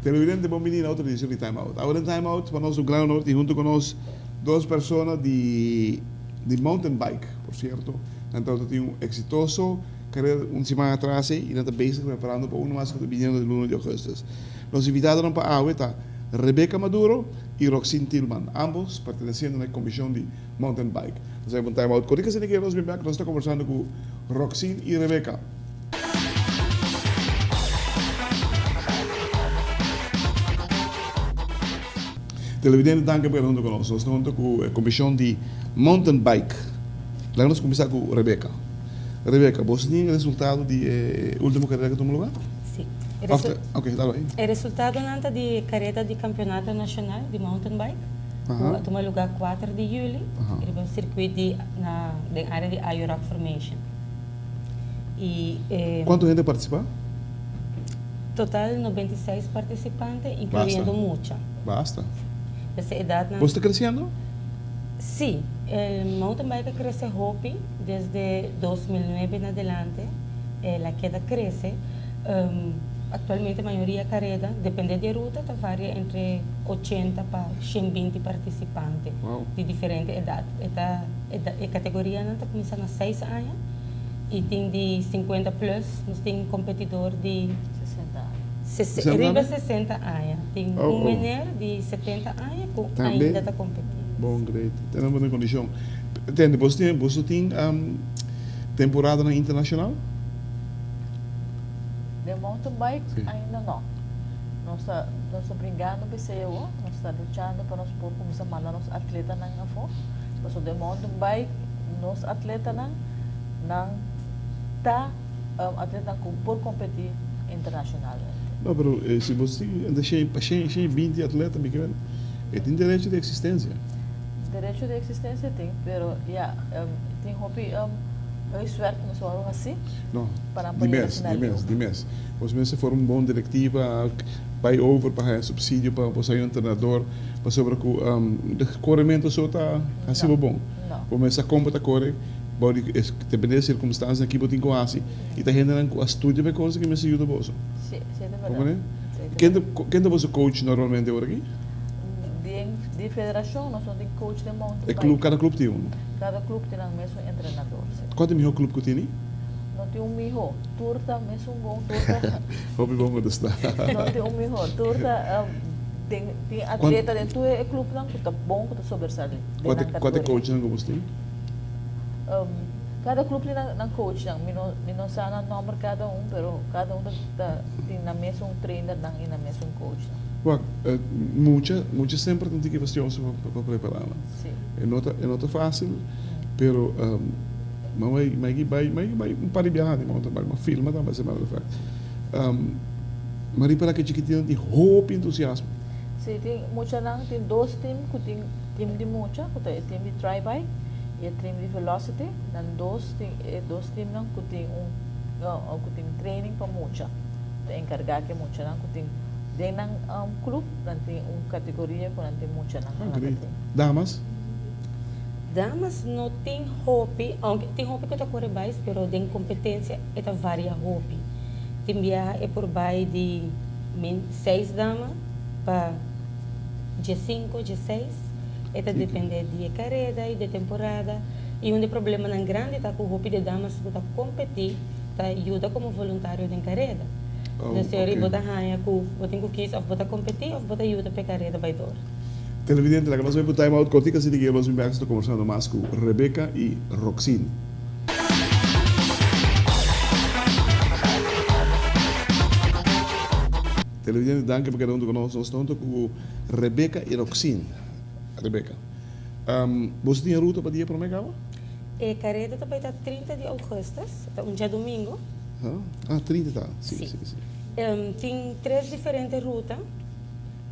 Televidente bon bini na otro edicion di Time Out. Awor den Time Out pa nos un gran honor tin hunto cu nos dos persona di di mountain bike. Por cierto nan tabata tin un exitoso Carrera un siman atras ei y nan ta bezig preparando pa uno mas cu ta biniendo di luna di augustus. Nos invitadonan pa awe ta Rebecca Maduro y Roxine Tilman, ambos perteneciendo na e comision di Mountain Bike. Nos a heba un time out cortico asina ke nos bin bek nos ta conversando cu Roxine y Rebecca. Televidente danki pa keda hunto cu nos. Nos ta hunto cu e comision di Mountain Bike. Laga nos cuminsa cu Rebecca. Rebecca, bo tin e resultado di e ultimo carera cu tuma lugar? Si. Of ta, ok, dalo ahi. E resultadonan ta di e careda di campeonato nacional di mountain bike cu a tuma lugar kuater di juli riba circuit di na den area di Ayo Rock Formation. Y e. Cuanto hende a participa? Total 96 participante, incluyendo mucha. Basta. P'esei edadnan. Bo sta creciendo? Si, e mountain bike a crece hopi desde 2009 en adelante, el a keda crece. Actualmente mayoria careda, depende di e ruta, ta varia entre 80 pa 120 participante di diferente edad. E ta, e categorianan ta cuminsa na seis aña y tin di 50 plus, nos tin competidor di. 60 aña. Riba 60 aña. Tin un meneer di 70 aña cu ainda ta competi. Bon, great. Ta na bon condicion. Tende, boso tin, boso tin temporadanan internacional? Den mountain bike ainda no. Nos ta, nos ta bringando p'esei awor. Nos ta luchando pa nos por cuminsa manda nos atletanan afo. Pasobra den mountain bike nos atletanan nan ta atletanan cu por competi internacionalmente. No, pero si bo tin entre shen pa shen, shen i binti atleta, mi ke e tin derecho di existencia. Derecho di existencia tin, pero ya, tin hopi huiswerk cu mester wòrdu haci No, pa nan di por yega mes, asina di leu. mes, di mes. Bos mester forma un bon directiva, bay over pa haya subsidio pa bo sa un entrenador, pasobra cu coremento so ta haci bo No, bon. no. Bo mester sa con bo ta core, Bou di e depende di e sirkumstansia ki bo tin ku hasi i ta hendenan ku a studia pa e kos aki mester yuda boso. Si, si ta bèrdat. Komprende? Si ta Ken ta bèrdat. ken ta boso coach normalmente ora aki? Den di federashon nos no tin coach den mountain E bike. club kada club tin unu? Kada club tin nan mesun entrenador, si. Kua ta e mihó club ku tini? No tin un mihó. Tur ta mesun bon, tur ta. Hopi bon ku ta sta. No tin un mihó. Tur ta den tin atleta den tur e clubnan ku ta bon ku ta sobresali den nan Kua ta e kategoria. coachnan ku boso tin? Kada club tin nan coachnan. Mi no mi no sa nan nomber kada un, pero kada un ta tin nan mesun trainernan i nan mesun coachnan. Wak, mucha mucha semper ta un tiki fastioso pa pa prepara nan. Si. E no ta e no ta facil, pero mi a mi a bai mi a bai un par di biaha di mountain bike, mi a filma tambe as a matter of fact. Mi a ripara ku e chikitinnan tin hopi entusiasmo. Si, tin muchanan, tin dos team ku tin team di mucha ku ta e team di tri bike i e team di velocity. Nan dos tin e dos teamnan ku tin un ku tin training pa mucha. Ta enkargá ku e muchanan ku tin den nan club nan tin un kategoria ku nan tin muchanan ku nan ta train. Damas? Damas no tin hopi, aunke tin hopi ku ta kore bais pero den kompetensia e ta varia hopi. Tin biaha e por bai di min seis dama pa diesinco, dieseis, e ta depende di e careda y di e temporada. Y un di e problemanan grandi ta cu hopi di e damas cu ta competi ta yuda como voluntario den careda. Dus e ora bo ta haña cu bo tin cu kies of bo ta competi of bo ta yuda pa e careda bay door. Televidente, laga nos bay pa un time out cortico asina ki nos bin bek ta conversando mas cu Rebecca y Roxine. Televidente danki pa keda hunto ku nos. Nos ta hunto ku Rebecca i Roxine. Rebecca, boso tin e ruta pa dia prome kaba? E kareda ta bai ta 30 di ougùstus, ta un djadumingu. Ah, 30 ta, si, si, si. Tin tres diferente ruta.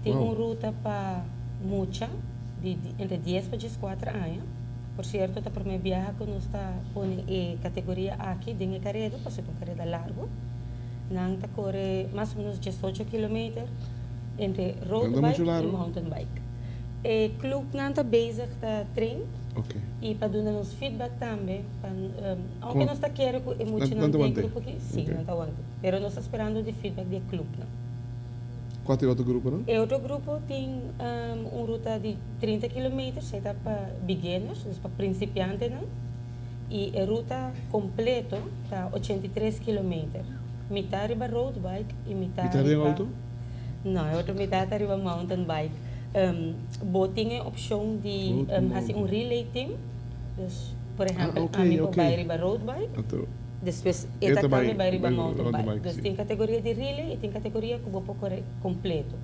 Tin un ruta pa mucha di entre dies pa dieskuater aña. Por sierto ta prome biaha ku nos ta pone e kategoria aki den e kareda, pasobra ta un kareda largu. Nan ta kore mas o menos 18 kilometer entre road Nan ta muchu bike i largu? mountain bike. E clubnan ta bezig ta train Ok. i pa duna nos feedback tambe pa aunke Kon nos ta kere ku e nan muchanan nan ta den e want'é? grupo aki, si Ok. nan ta want'é. Pero nos ta sperando di feedback di e clubnan. Kua ta e otro gruponan? E otro grupo tin un ruta di 30 kilometer, esei ta pa beginners, dus pa principiantenan. I e ruta completo ta 83 kilometer. Mitá riba road bike i mitá Mitá den riba. auto? No, e otro mitá ta riba mountain bike. Bo tin e opcion di Road ku hasi un mountain. relay team. Dus, por Ah, ehempel, ok, ami por ok. bai riba road bike. Anto Despues e e ta ta cambia bai bai riba bai mountain mountain bike. bike, Dus si. tin categoria di relay i tin categoria cu bo por core completo.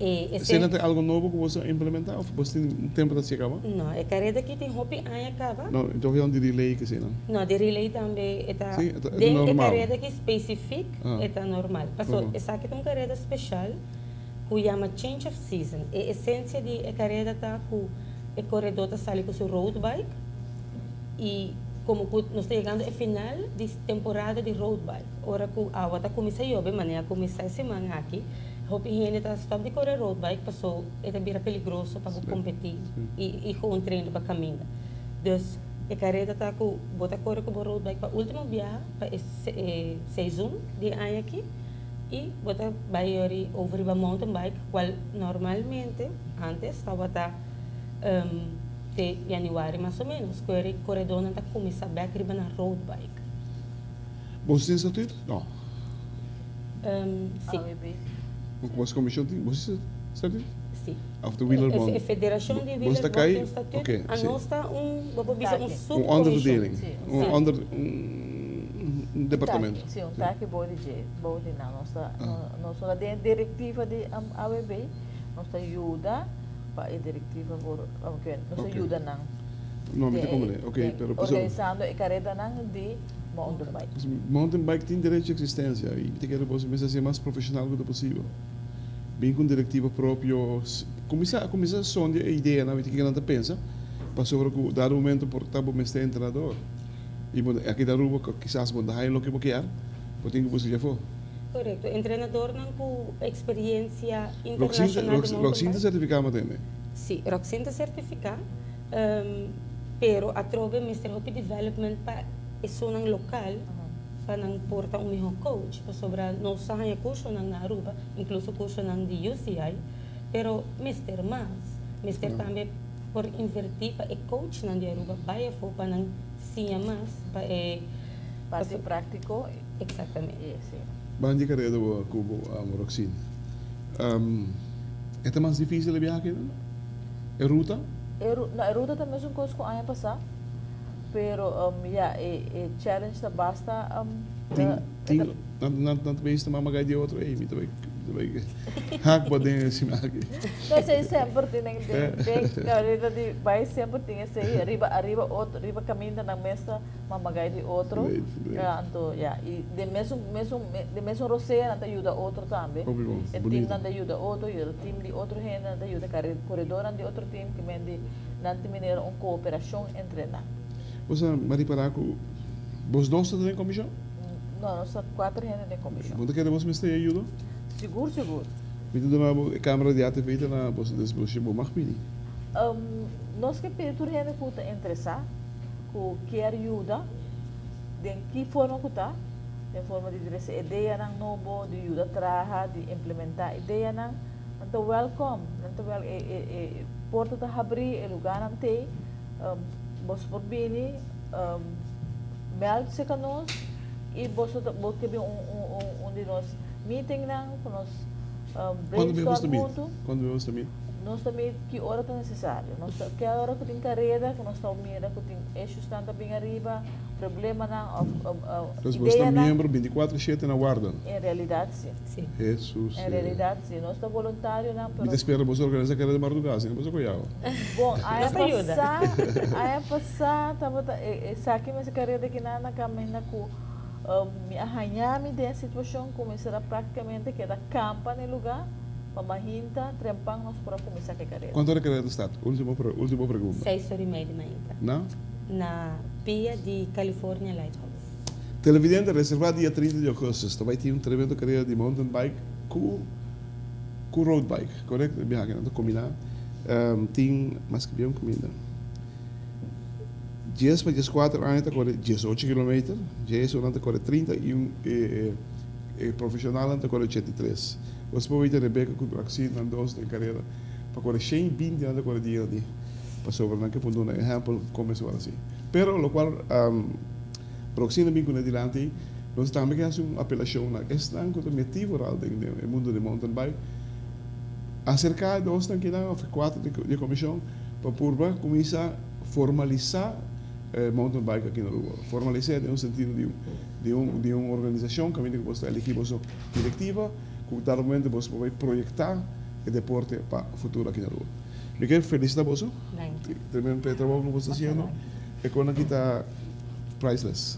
E Esei ese ta algo nobo ku boso a implementá òf boso tin un tempu ta hasié kaba? No, e kareda aki tin hopi aña kaba. No, mi ta opinan di relay ke eseinan. No, di relay tambe e ta Sí, e ta den e normal. kareda aki spesifik Ah. e ta normal. Paso Oho. esaki ta un kareda speshal ku yama change of season. E esensia di e kareda ta ku e koredó ta sali ku su road bike i komo ku nos ta yegando e final di temporada di road bike. Ora ku awa ta kuminsá yobe, manera a kuminsá e siman aki, Hopi hende ta stop di kore road bike paso e ta bira peligroso pa bo kompetí i gewoon train riba kaminda. Dus e kareda ta ku bo ta kore ku bo road bike pa ultimo biaha pa e seizoen di e aña aki i bo ta bai yori over riba mountain bike kual normalmente antes tabata te januari mas o menos ku e koredónan ta kuminsá bèk riba nan road bike. Bo tin statuut? No. Si. AWB. Bos comisión tin bos statuut? Si. Of de wielerbond? E federacion di Bos ta wielerbond kai? tin statuut. Oké, A si. nos ta un, bo por bisa un Taki. Un onderverdeling. subcomisión. Si. Un Si. onder, un departamento. Taki, si, un taki bou di dje, bou di nan. Nos ta, nos ta den e directiva di AWB, nos ta yuda pa e directiva por, nos ta yuda nan. No, mi ta comprende. Ok, pero pasobra. Organisando e karedanan di mountain bike. Mountain bike tin derecho di existencia y mi ta kere boso mester hacié mas profesional cu ta posibel. Bin cu un directiva propio, cuminsa cuminsa sondia e ideanan, mi ta kiko nan ta pensa, pasobra cu dado momento por ta bo mester entrenador y bo aki na Aruba kisas bo no ta haya loke bo kier, bo tin cu busca dje afo. Corecto, entrenadornan cu experiencia internacional di mountain bike. Roxin ta certifica matende? Si, Roxin ta certifica. Pero atrobe mester hopi development pa esunnan local pa nan por ta un miho coach pasobra nos a haña cursonan na Aruba, incluso cursonan di UCI, pero mester mas. Mester tambe por inverti pa e coachnan di Aruba bai afo pa nan siña mas pa e Parti practico. Exactamente. Ban di careda bo cu bo amo Roxine. E ta mas dificil e biaha aki no? E ruta? E ru no e ruta ta mesun cos cu aña pasa pero ya e e challenge ta basta Tin tin nan nan ta bezig ta mama gai di otro ey mi ta bay mi ta bay hak bo den e sima aki. No esey semper tin den den den careda di bay semper tin esey riba ariba otro riba caminda nan mes ta mama gai di otro anto ya y den mesun mesun den mesun rosea nan ta yuda otro tambe Hopi bon, e bunito. teamnan ta yuda otro yuda team di otro hende nan ta yuda koredornan di otro team ki men di nan tin manera un kooperashon entre nan. Bo sa mi a ripará ku bos dos ta den komishon? No, nos ta kuater hende den komishon. Bo ta kere bos mester e ayudo? Sigur sigur. Mi ta duna bo e kamera di ATV ta na bos disposishon, bo mag pidi. Nos ke pidi tur hende ku ta interesá ku kier yuda den ki forma ku ta, den forma di trese ideanan nobo, di yuda traha, di implementá ideanan, nan ta wèlkòm, nan ta wèl e e e porta ta habrí, e lugánan t'ei, boso por bini mèld serka nos i boso ta bo ke bin un un un un di nos meetingnan ku nos brainstorm huntu. Kuantu bes boso ta meet? Nos ta mira ki ora ta nesesario. Nos ta ki ora ku tin kareda ku nos ta mira ku tin issuesnan ta bin ariba, problemanan òf Entonces bo sta ideanan. miembro binticuatro shete na warda? En realidat si. Si. Hesus. En realidat si. Nos ta voluntarionan Mi pero. ta spera boso organisa kareda marduga asina boso koyao. Bon, aña Nos ta yuda. pasá, aña pasá tabata e esaki mester kareda kinan na kaminda ku mi a haña mi den situashon ku mi mester a praktikamente keda kampa na e lugá. Pa mahinta trempan nos por a kuminsá ku e karera. Kuantu ora e karera ta start? Ultimo ultimo pregunta. Seis ora i mei di mainta. Na? Na pia di California Lighthouse. Televidente, reserva dia 30 di augustus, ta bay tin un tremendo carera di mountain bike cu road bike, correcto? Biaha nan ta combina. Tin mas cu bien cuminda. 10 pa 14 aña ta core 18 kilometer, 10 nan ta core 30 y un profesional ta core 83. Bo por weten Rebecca cu Roxine, nan dos den carera pa core 120, nan ta core dia di pasobra nan ke por duna ehempel con esaki asina. Pero locual Roxine a bin cu dilanti, nos tambe ke haci un apelacion na esnan cu ta meti vooral den e mundo di mountain bike, acerca dos nan kinan of cuatro di comision pa purba cuminsa formalisa mountain bike aki na Aruba. Formalisa den un sentido di un organisacion caminda cu bo ta eligi bo directiva, cu dado momento bo por proyecta e deporte pa futuro aki na Aruba. Mi kier felicita bo. Thank you. Tremendo trabou cu bo ta haciendo. E cos aki ta priceless.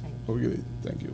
Thank you. Okay, thank you.